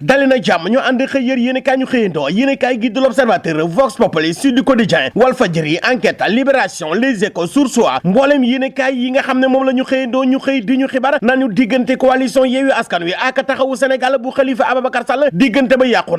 dali na jàmm ñu ànd xëy yër yéenekaay ñu xëyandoo yéenekaay gi du l'Observateur, Vox Populi, Sud Quotidien, Walfadjri, Enquête, Libération, Les Échos, Source A mboolem yéenekaay yi nga xam ne moom la ñu xëyandoo ñu xëy di ñu xibaar nañu diggante coalition Yewwi Askan Wi ak Taxawu Sénégal bu Khalifa Ababacar Sall diggante ba yàqu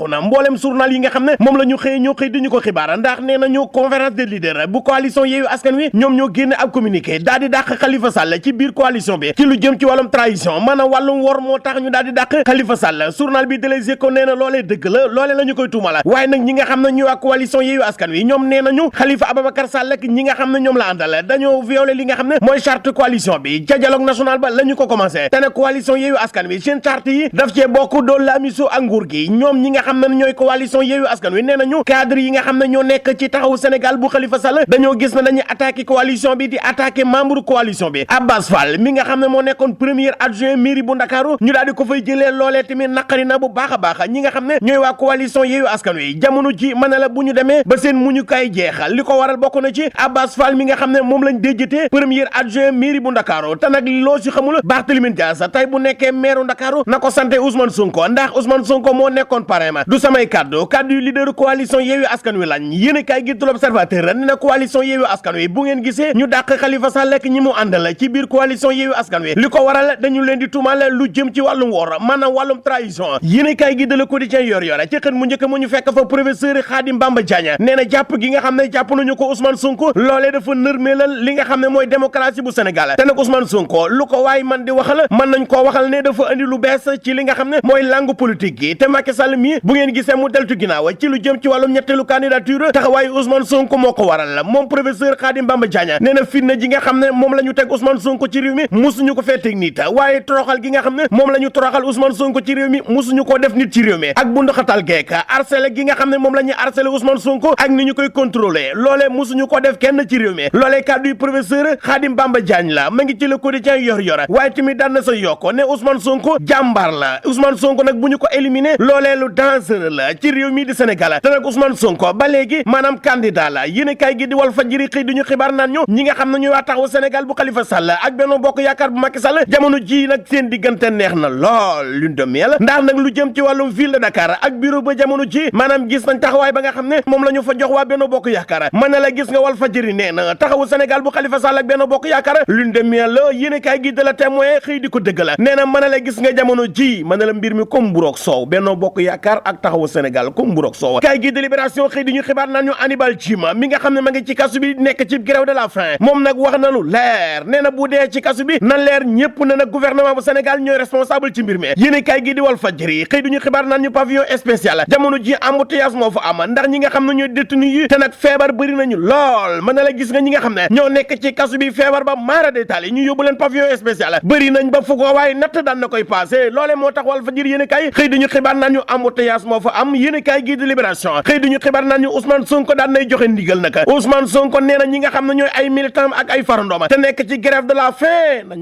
na mboolem journal yi nga xam ne moom la ñu xëy ñoo xëy di ñu ko xibaar ndax nee nañu conférence des leaders bu coalition Yewwi Askan Wi ñoom ñoo génne ab communiqué daal di dàq Khalifa Sall ci biir coalition bi ci lu jëm ci wàllum trahison maanaam wàllum wor moo tax ñu daal di dàq Khalifa Sall. Journal bi de Les Échos nee na loolee dëgg la loolee la ñu koy tuumala waaye nag ñi nga xam ne ñuy waa coalition Yewwi Askan Wi ñoom nee nañu Khalifa Ababacar Sall ak ñi nga xam ne ñoom la àndal dañoo violé li nga xam ne mooy charte coalition bi ca dialogue national ba la ñu ko commencé te nag coalition Yewwi Askan Wi seen charte yi daf cee bokk doon la amiso ak nguur gi ñoom ñi nga xam ne ñooy coalition Yewwi Askan Wi nee nañu cadre yi nga xam ne ñoo nekk ci Taxawu Sénégal bu Khalifa Sall dañoo gis ne dañuy attaqué coalition bi di attaqué membre coalition bi Abbas Fall mi nga xam ne moo nekkoon premier adjoint mairie bu Ndakaaru ñu daal di ko fay jëlee loolee tamit naqari na bu baax a baax ñi nga xam ne ñooy waa coalition Yewwi Askan Wi jamono ji mën na la bu ñu demee ba seen muñu kay jeexal li ko waral bokk na ci Abbas Fall mi nga xam ne moom lañ déjjatee premier adjoint mairie bu Ndakaaru te nag loo si xamul Barthélémy Dias tey bu nekkee maire Ndakaaru na ko sante Ousmane Sonko ndax Ousmane Sonko moo nekkoon parrain ma du samay kaddu yu leader coalition Yewwi Askan Wi lañ yéen a kaay gi du l'Observateur ne na coalition Yewwi Askan Wi bu ngeen gisee ñu dàq Khalifa Sall ak ñi mu àndal ci biir coalition Yewwi Askan Wi li ko waral dañu leen di tuumal lu jëm ci wàllum wor maanaam wàllum trahison yéen a kaay gi de Le Quotidien yor ci xët mu njëkk mu ñu fekk fa professeur Khadim Bamba Diagne nee na jàpp gi nga xam ne jàpp nañu ko Ousmane Sonko loolee dafa nërmeelal li nga xam ne mooy démocratie bu Sénégal te nag Ousmane Sonko lu ko waay man di waxal mën nañ koo waxal ne dafa andi lu bees ci li nga xam ne mooy langue politique gi te Macky Sall mi bu ngeen gisee mu deltu ginnaaw ci lu jëm ci wàllum ñetteelu candidature taxawaayu Ousmane Sonko moo ko waral moom professeur Khadim Bamba Diagne nee na fitna ji nga xam ne moom la ñu teg Ousmane Sonko ci réew mi musuñu ko fee teg nit waaye toroxal gi nga xam ne moom la ñu toroxal Ousmane Sonko ci réew mi musuñu ko def nit ci réew mi ak bundu xatal geek harcelé gi nga xam ne moom la ñuy harcelé Ousmane Sonko ak ni ñu koy contrôler loolee musuñu ko def kenn ci réew mi loolee kàddu yu professeur Khadim Bamba Diagne la ma ngi ci Le Quotidien yor waaye tamit daan na sa yokko ne Ousmane Sonko jàmbaar la Ousmane Sonko nag bu ñu ko éliminé loolee lu dangereux la ci réew mi di Sénégal te nag Ousmane Sonko ba léegi maanaam candidat la yéen kay gi di Walfadjri xëy duñu xibaar naan ñu ñi nga xam ne ñuy waa Taxawu Sénégal bu Khalifa Sall ak Benno Bokk Yaakaar bu Macky Sall jamono ji nag seen diggante neex na lool lune de miel ndax nag lu jëm ci wàllum ville de Dakar ak bureau ba jamono ji maanaam gis nañ taxawaay ba nga xam ne moom la ñu fa jox waa Benno Bokk Yaakaar mën na la gis nga Walfadjri nee na Taxawu Sénégal bu Khalifa Sall ak Benno Bokk Yaakaar lune de miel la yéen kay gi de la Témoin xëy di ko dëgg la nee na mën na la gis nga jamono ji mën na la mbir mi comme mburoog soow Benno Bokk Yaakaar ak Taxawu Sénégal comme mburoog soow kay gi de Libération xëy di ñu xibaar naan ñu Hannibal Djim mi nga xam ne ma ngi ci kasu bi nekk ci grève de la faim moom nag wax na lu leer nee na bu dee ci kasu bi na leer ñëpp ne nag gouvernement bu Sénégal ñooy responsable ci mbir mi yéen kay gi di Walfadjri xëy di ñu xibaar naan ñu pavillon spécial jamono ji embouteillage moo fa am ndax ñi nga xam ne ñooy détenu yi te nag feebar bëri nañu lool mën na la gis nga ñi nga xam ne ñoo nekk ci kasu bi feebar ba maara détail yi ñu yóbbu leen pavillon spécial bëri nañ ba fu ko waaye natt daan na koy passé loole moo tax Walfadjri yéen kay xëy di ñu xibaar naan ñu embouteillage moo fa am yéen kay gi di Libération xëy di ñu xibaar naan ñu Ousmane Sonko daan nay joxe ndigal naka Ousmane Sonko nee na ñi nga xam ne ñooy ay militant ak ay farandooma te nekk ci grève de la faim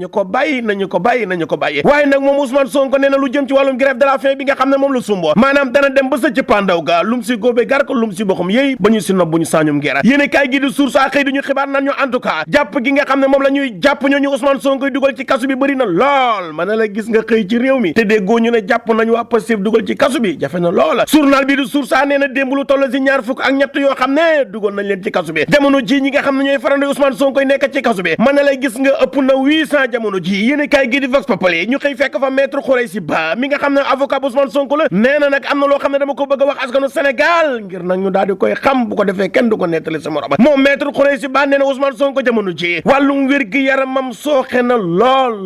nañu ko bàyyi waaye nag moom Ousmane Sonko nee na lu jëm ci wàllum grève de la faim bi nga xam ne moom la sumbo maanaam dana dem ba sa ci pandaw ga lum si góobe gar ko lum si boxum yéy ba ñu si nob bu ñu saañum gera yéene kaay gi di source a xëy duñu xibaar naan ñu en tout cas jàpp gi nga xam ne moom la ñuy jàpp ñooñu Ousmane Sonko dugal ci kasu bi bëri na lool mën na la gis nga xëy ci réew mi te déggoo ñu ne jàpp nañu waa Pastef dugal ci kasu bi jafe na loola journal bi di source a nee na démb lu toll si ñaar fukk ak ñett yoo xam ne dugal nañ leen ci kasu bi jamono ji ñi nga xam ne ñooy farande Ousmane Sonko nekk ci kasu bi mën na la gis nga ëpp na 800 jamono ji yéene kaay gi di Vox Populi ñu xëy fekk fa maître Khoureychi Ba mi nga xam ne avocat bu Ousmane Sonko la nee na nag am na loo xam ne dama ko bëgg a wax askanu Sénégal ngir nag ñu daal di koy xam bu ko defee kenn du ko nettali sa morom moom maître Khoureychi Ba nee na Ousmane Sonko jamono ji wàllum wér gi yaramam sooxe na lool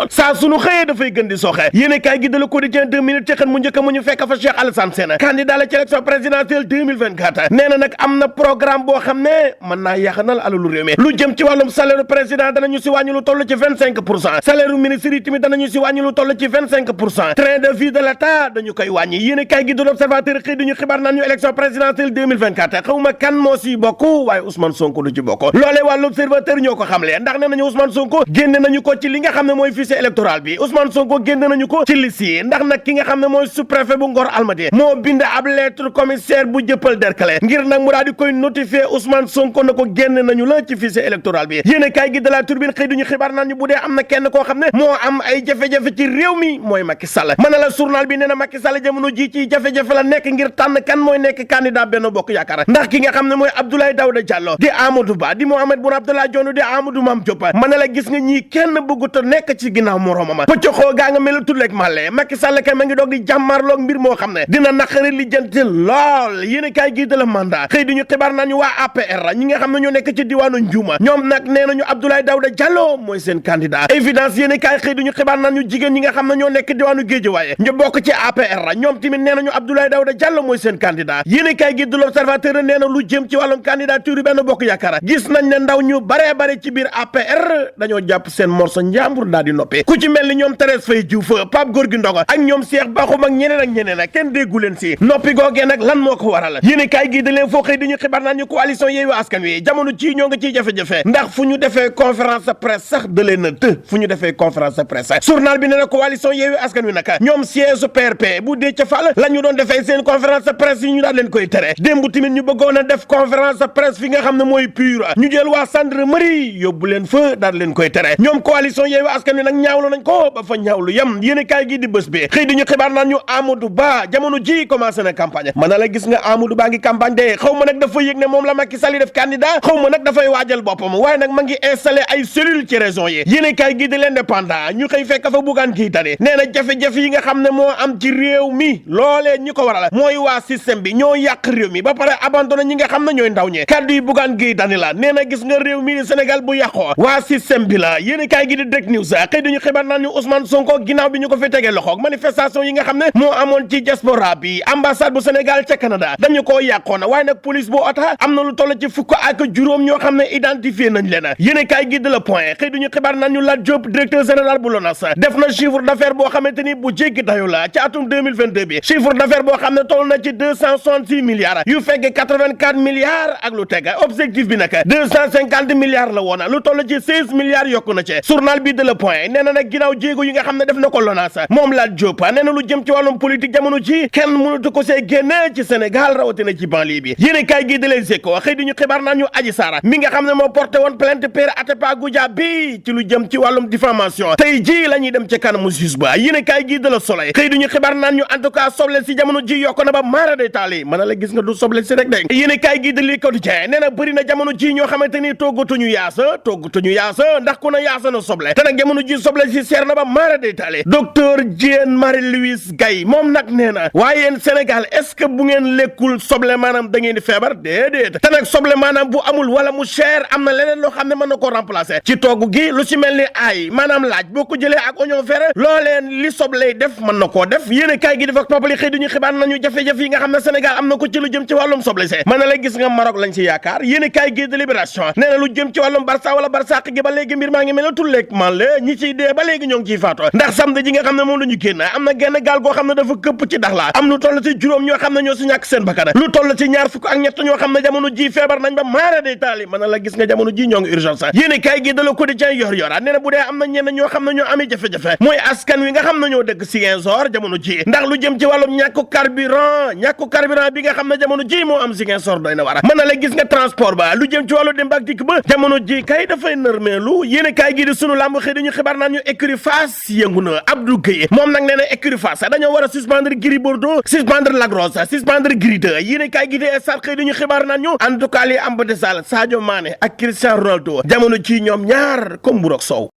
saa sunu xëyee dafay gën di sooxe yéene kaay gi de Le Quotidien 2 minutes ci xën mu njëkk mu ñu fekk fa Cheikh Alassane Sène candidat la ci élection présidentielle 2024 nee na nag am na programme boo xam ne mën naa yaxanal alalu réew mi lu jëm ci wàllum salaire président danañu si wàññi lu toll ci 25%, salaire ministre yi tamit danañu si wàññi lu toll ci 25%, train de vie de l'état dañu koy wàññi yéene kaay gi de L'Observateur xëy duñu xibaar naan ñu élection présidentielle 2024 xawma kan moo si bokk waaye Ousmane Sonko du ci bokk loolee waa L'Observateur ñoo ko xamle ndax nee nañu Ousmane Sonko génne nañu ko ci li nga xam ne mooy fichier électoral bi Ousmane Sonko génne nañu ko ci liste yi ndax nag ki nga xam ne mooy sous-préfet bu Ngor Almadies moo bind ab lettre commissaire bu jëppal Derklé ngir nag mu daal di koy notifier Ousmane Sonko na ko génne nañu la ci fichier électoral bi yéene kaay gi de La Tribune xëy duñu xibaar naan ñu bu dee am na kenn koo xam ne moo am ay jafe jafe-jafe ci réew mi mooy Macky Sall mën na la journal bi nee na Macky Sall jamono ji ci jafe-jafe la nekk ngir tànn kan mooy nekk candidat Benno Bokk Yaakaar ndax ki nga xam ne mooy Abdoulaye Daouda Diallo di Amadou Ba di Mohamed Boun Abdallah Dionne di Amadou Mame Diop mën na la gis nga ñii kenn bëggut a nekk ci ginnaaw moroomama pëccoxoo gaa nga mel tulleeg màlle Macky Sall kay ma ngi doog di jàmmarloog mbir moo xam ne dina naqari lijjanti lool yéen kaay gii de la mandat xëy di ñu xibaar nañu waa APR ñi nga xam ne ñoo nekk ci diwaanu Njuuma ñoom nag nee nañu Abdoulaye Daouda Diallo mooy seen candidat évidence yéen kaay xëy di ñu xibaar nañu jigéen ñi nga xam ne ñoo nekk diwaanu Guédiawaye ñu bokk ci APR ñoom tamit nee nañu Abdoulaye Daouda Diallo mooy seen candidat yéen kaay gii de l'Observateur nee na lu jëm ci wàllum candidature Benno Bokk Yaakaar gis nañ ne ndaw ñu bare bare ci biir APR dañoo jàpp seen morso njàmbur daal di noppi ku ci mel ni ñoom Thérèse Faye Diouf Pape Gorgui Ndongo ak ñoom Cheikh Bakhoum ak ñeneen ak kenn déggu leen si noppi googee nag lan moo ko waral yéen kaay gii da leen foo xëy di ñu xibaar naan ñu coalition Yewwi Askan Wi jamono ci ñoo ngi ciy jafe-jafe ndax fu ñu defee conférence de presse sax da leen a fu ñu defee conférence de presse journal bi nee na coalition Yewwi Askan Wi nag ñoom siège PRP bu Déthié Fall la ñu doon defee seen conférence de presse yi ñu daal leen koy tere démb tamit ñu bëggoon a def conférence de presse fi nga xam ne mooy pur ñu jël waa gendarmerie yóbbu leen fa daal leen koy tere ñoom coalition Yewwi Askan Wi nag ñaawlu nañ ko ba fa ñaawlu yem yéen kaay gi di bés bi xëy di ñu xibaar naan ñu Amadou Ba jamono ji commencé na campagne mën na la gis nga Amadou Ba ngi campagne de xaw ma nag dafa yëg ne moom la Macky Sall def candidat xaw ma nag dafay waajal boppam waaye nag ma ngi installé ay cellule ci région yi yéen kaay gi di l'Indépendant ñu xëy fekk fa Bougane Gueye Dany nee na jafe-jafe yi nga xam ne moo am ci réew mi loolee ñi ko waral mooy waa système bi ñoo yàq réew mi ba pare abandonné ñi nga xam ne ñooy ndaw ñi kaddu yi Bougane Gueye Dany la nee na gis nga réew mi di Sénégal bu yàqoo waa système bi la yéen kaay gi di Direct News xëy dañu xibaar naan ñu Ousmane Sonko ginnaaw bi ñu ko fi tegee loxoog manifestation yi nga xam ne moo amoon ci diaspora bi ambassade bu Sénégal ca Canada dañu koo yàqoona waaye nag police bu ota am na lu toll ci fukk ak juróom ñoo xam ne identifié nañ leen yéen kaay gi de la point xëy duñu xibaar naan ñu Lat Diop directeur général bu LONASE def na chiffre d'affaires boo xamante ni bu jéggi dayo la ci atum 2022 bi chiffre d'affaires boo xam ne toll na ci 266 milliards yu fekk 84 milliards ak lu teg objectif bi nag 250 milliards la woona lu toll ci 16 milliards yokku na ci journal bi de la point nee na nag ginnaaw jéego yi nga xam ne def na ko LONASE moom Lat Diop nee na lu jëm ci wàllum politique jamono ji kenn mënatu ko see génne ci Sénégal rawatina ci banlieue bi yéen kaay gi de Les Échos xëy di ñu xibaar naan ñu Adji Sarr mi nga xam ne moo porté woon plainte Pierre Atepa Goudiaby ci lu jëm ci wàllum diffamation tey ji la ñuy dem ca kanamu juge ba yéen kaay gi de Le Soleil xëy di ñu xibaar naan ñu en tout cas soble si jamono ji yokk na ba maara day taali mën na la gis nga du soble si rek de yéen kaay gi de Le Quotidien nee na bëri na jamono ji ñoo xamante ni toggatuñu yaasa ndax ku na yaasa na soble te nag jamono ji soble si seer na ba maara day taali docteur Diène Marie-Louise Gaye moom nag nee na waaye yéen Sénégal est-ce que bu ngeen lekkul soble maanaam da ngeen di feebar déedéet te nag soble maanaam bu amul wala mu cher am na leneen loo xam ne mën na koo remplacer ci togg gi lu ci mel ni ay maanaam laaj boo ko jëlee ak oignon vert looleen li soble def mën na koo def yéen kaay gi di Vox Populi xëy duñu xibaar nañu jafe-jafe yi nga xam ne Sénégal am na ko ci lu jëm ci wàllum soble see mën na la gis nga Maroc lañ ci yaakaar yéen kaay gi de Libération nee na lu jëm ci wàllum Barça wala Barsaq gi ba léegi mbir maa ngi mel ne tulleeg man la ñi ciy dee ba léegi ñoo ngi ciy faatu ndax samedi ji nga xam ne moom la ñu génn am na genn gaal goo xam ne dafa këpp ci Dakhla am lu toll ci juróom ñoo xam ne ñoo si ñàkk seen bakkan lu toll ci ñaar fukk ak ñett ñoo xam ne jamono ji feebar nañ ba maara day taali mën na la gis nga jamono ji ñoo ngi urgence yéen kaay gi de Le Quotidien yor nee na bu dee am na ñenn ñoo xam ne ñoo amee jafe-jafe mooy askan wi nga xam ne ñoo dëkk Ziguinchor jamono ji ndax lu jëm ci wàllum ñàkku carburant bi nga xam ne jamono ji moo am Ziguinchor doy na war a mën na la gis nga transport ba lu jëm ci wàllu dem ak dikk ba jamono ji kay dafay nërmeelu yéen kaay gi di sunu lamb xëy dañu xibaar naan ñu écurie Fass yëngu na Abdou Gueye moom nag nee na écurie Fass dañoo war a suspendre Gris Bordeaux suspendre Lac Rose suspendre Gris 2 yéen kaay gi di Stades xëy dañu xibaar naan ñu en tout cas li am ba desal Sadio Mané ak Cristiano Ronaldo jamono ci ñoom ñaar comme bu rok soow